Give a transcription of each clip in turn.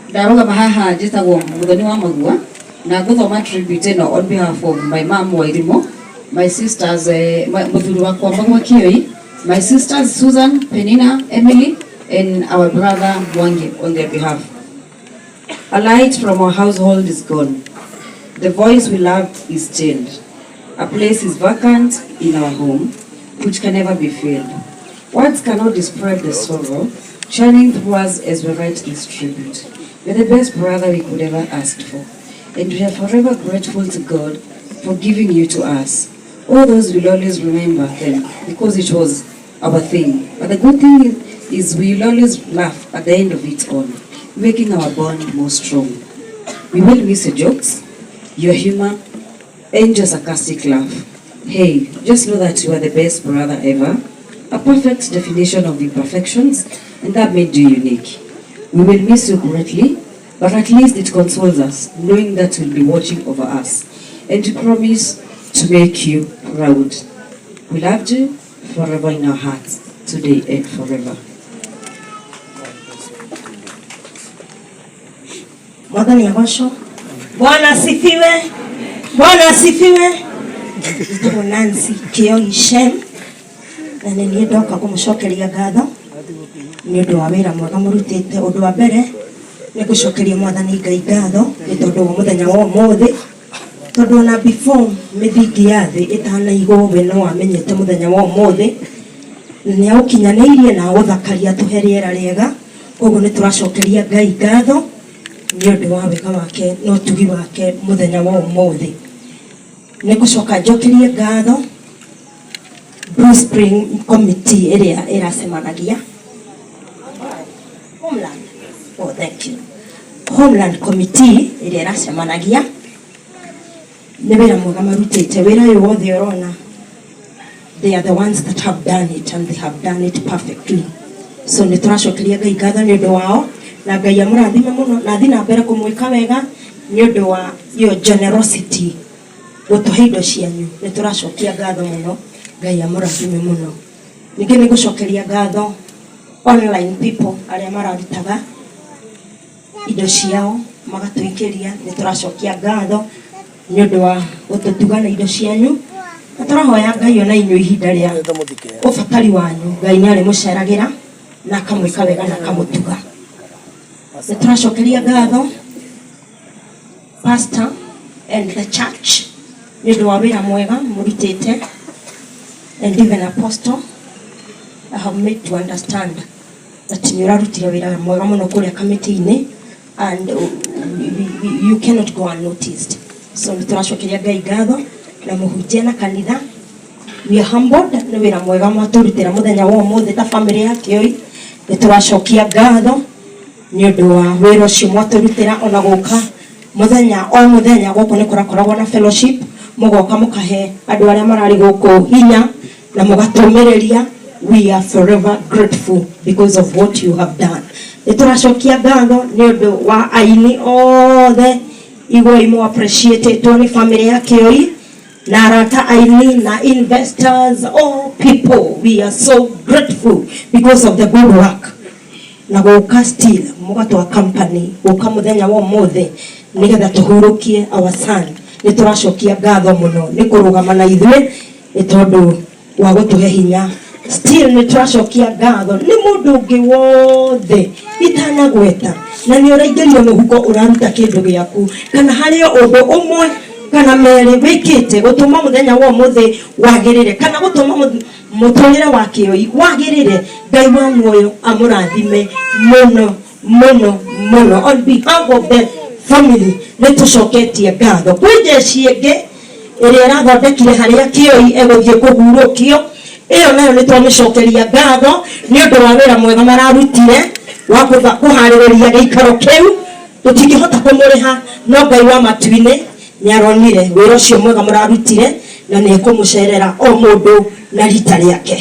Ndarũgama haha njĩtagwo Muthoni wa Magua na ngũthoma tribute ĩno on behalf of my mom Wairimu, my sisters, mũthuri wakwa Magua Kioi, my sisters Susan, Penina, Emily and our brother Mwangi on their behalf. A light from our household is gone. The voice we loved is stilled. A place is vacant in our home, which can never be filled. Words cannot describe the sorrow shining through us as we write this tribute. You're the best brother we could ever ask for, and we are forever grateful to God for giving you to us. All those will always remember them because it was our thing. But the good thing is we will always laugh at the end of it all, making our bond more strong. We will miss your jokes, your humor, and your sarcastic laugh. Hey, just know that you are the best brother ever, a perfect definition of imperfections, and that made you unique. We will miss you greatly, but at least it consoles us knowing that you'll be watching over us, and to promise to make you proud. We loved you forever in our hearts, today and forever. Mwathani agocwo. Bwana asifiwe. Bwana asifiwe. Njĩtagwo Nancy Kĩoi Shem na nĩ niĩ ndoka kũmũcokeria ngatho nĩ ũndũ wa wĩra mwega mũrutĩte. Ũndũ wa mbere nĩ gũcokeria Mwathani Ngai ngatho nĩ tondũ wa mũthenya wa ũmũthĩ, tondũ ona before mĩthingi ya thĩ ĩtanaigwo we no wamenyete mũthenya wa ũmũthĩ na nĩ aũkinyanĩirie na aũthakaria tũhe rĩera rĩega. Koguo nĩ tũracokeria Ngai ngatho nĩ ũndũ wa wega wake na ũtugi wake mũthenya wa ũmũthĩ. Nĩ ngũcoka njokerie ngatho Blue Spring Committee ĩrĩa ĩracemanagia Homeland. Oh, thank you. Homeland Committee ĩrĩa ĩracemanagia nĩ wĩra mwega marutĩte. Wĩra ũyũ wothe ũrona, they are the ones that have done it and they have done it perfectly. So nĩ tũracokeria Ngai ngatho nĩ ũndũ wao na Ngai amũrathime mũno na athiĩ na mbere kũmwĩka wega nĩ ũndũ wa your generosity gũtũhe indo cianyu. Nĩ tũracokia ngatho mũno, Ngai amũrathime mũno. Ningĩ nĩ ngũcokeria ngatho online people arĩa mararutaga indo ciao magatũikĩria. Nĩ tũracokia ngatho nĩ ũndũ wa gũtũtuga na indo cianyu na tũrahoya Ngai ona inyuĩ ihinda rĩa ũbatari wanyu Ngai nĩ arĩmũceragĩra na akamwĩka wega na akamũtuga. Nĩ tũracokeria ngatho pastor and the church nĩ ũndũ wa wĩra mwega mũrutĩte, and even apostle, I have made to understand that nĩ ũrarutire wĩra mwega mũno kũrĩa kamĩtĩ-inĩ and you cannot go unnoticed. So nĩ tũracokeria Ngai ngatho na mũhunjia na kanitha. We are humbled nĩ wĩra mwega mwatũrutĩra mũthenya wa ũmũthĩ ta family ya Kĩoi. Nĩ tũracokia ngatho nĩ ũndũ wa wĩra ũcio mwatũrutĩra ona gũka mũthenya o mũthenya gũkũ nĩ kũrakoragwo na fellowship, mũgoka mũkahe andũ arĩa mararĩ gũkũ hinya na mũgatũmĩrĩria. We are forever grateful because of what you have done. Nĩ tũracokia ngatho nĩ ũndũ wa aini othe igoi mu appreciatetwo nĩ family ya Kĩoi na arata aini na investors, all people. We are so grateful because of the good work na gũka still mũgatwa company gũka mũthenya wa ũmũthĩ nĩgetha tũhurũkie our son. Nĩ tũracokia ngatho mũno nĩ kũrũgama na ithuĩ nĩ tondũ wa gũtũhe hinya. Still nĩ tũracokia ngatho nĩ mũndũ ũngĩ wothe itanagweta na nĩ ũraingĩrio mũhuko ũraruta kĩndũ gĩaku kana harĩ o ũndũ ũmwe kana merĩ wĩkĩte gũtũma mũthenya wa ũmũthĩ wagĩrĩre kana gũtũma mũtũrĩre wa Kĩoi wagĩrĩre. Ngai wa muoyo amũrathime mũno mũno mũno. On behalf of the family nĩ tũcoketie ngatho kwĩ jeshi ĩngĩ ĩrĩa ĩrathondekire harĩa Kĩoi egũthiĩ kũhurũkio. Ĩyo nayo nĩ twamĩcokeria ngatho nĩ ũndũ wa wĩra mwega mararutire wa kũharĩrĩria gĩikaro kĩu. Tũtingĩhota kũmũrĩha no Ngai wa matu-inĩ nĩ aronire wĩra ũcio mwega mũrarutire na nĩ ekũmũcerera o mũndũ na rita rĩake.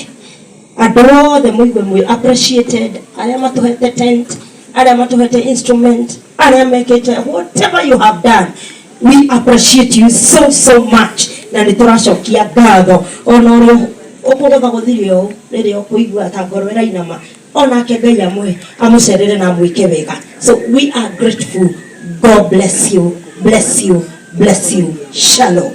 Andũ othe mũigue mwĩ appreciated, arĩa matũhete tent, arĩa matũhete instrument, arĩa mekĩte whatever you have done, we appreciate you so so much na nĩ tũracokia ngatho. Ona ũrĩa ũkũgũtha gũthire ũũ rĩrĩa ũkũigua ta ngoro ĩrainama, onake Ngai amwe amũcerere na amwĩke wega. So we are grateful. God bless you, bless you, bless you. Shalom.